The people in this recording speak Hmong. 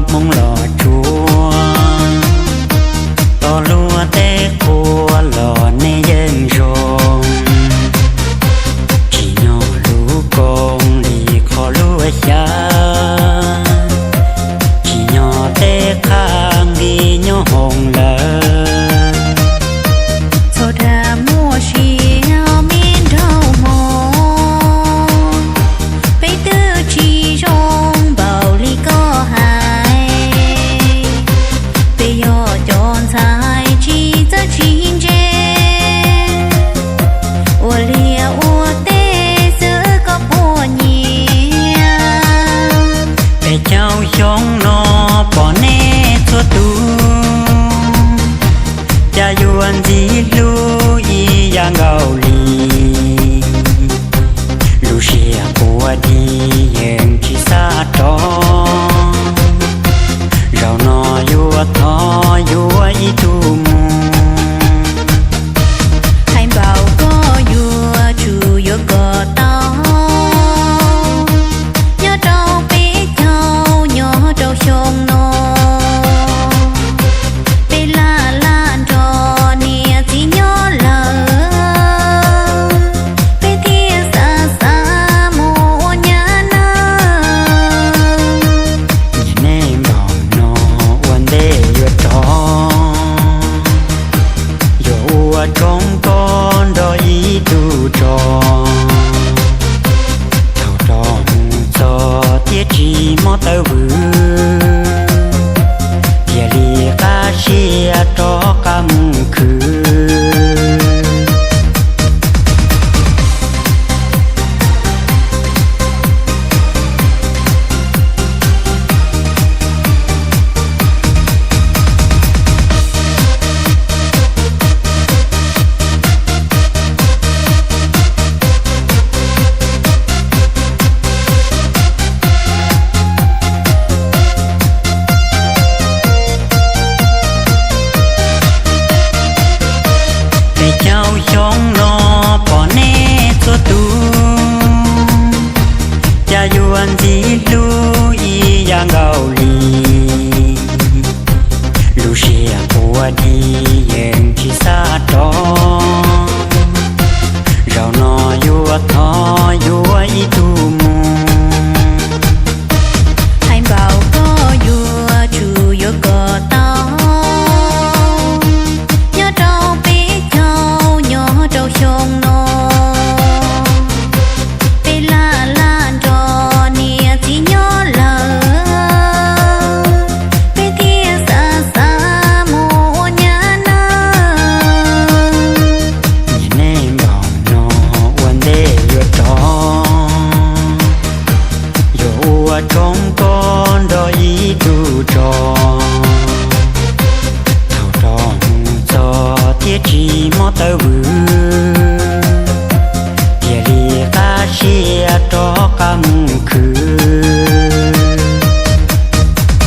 Hmoob los tsuag, tau luag tej qhua los nej yeej zoo. Tsim nyog lub koob li qhov luag xyaw, tsim nyog tej qhaj nqi nyob hoom lawm. Txhob dag muaj sia me nraug hmoob, peb twb tsis zoo npaum li koj hais. Peb yog cov ntxhais tsis txawj tsis ntse, ua liaj ua teb xwb koj puas nyiam? Peb caug xyoo no pom nej txhua tus, cas yuav ntxim hlub ib yam nkaus li. Lub siab quaj dig yeej tsis xav rov, zaum no yuav thov yuav ib tug mus. Hais npaum koj yuav tsum yuav kom tau, nyob rau peb caug nyob rau xyoo no. Peb laj laj nrog niam txiv nyob lawm, peb thiaj xav xav mus ua nyab nawb. Nyiam nej npaum no ua ntej yuav rov, yuav ua tshoob koj nrog ib tug tso. Thaum rov mus txog thiaj tsis mob tawv vwm, thiaj li qab siab rov qab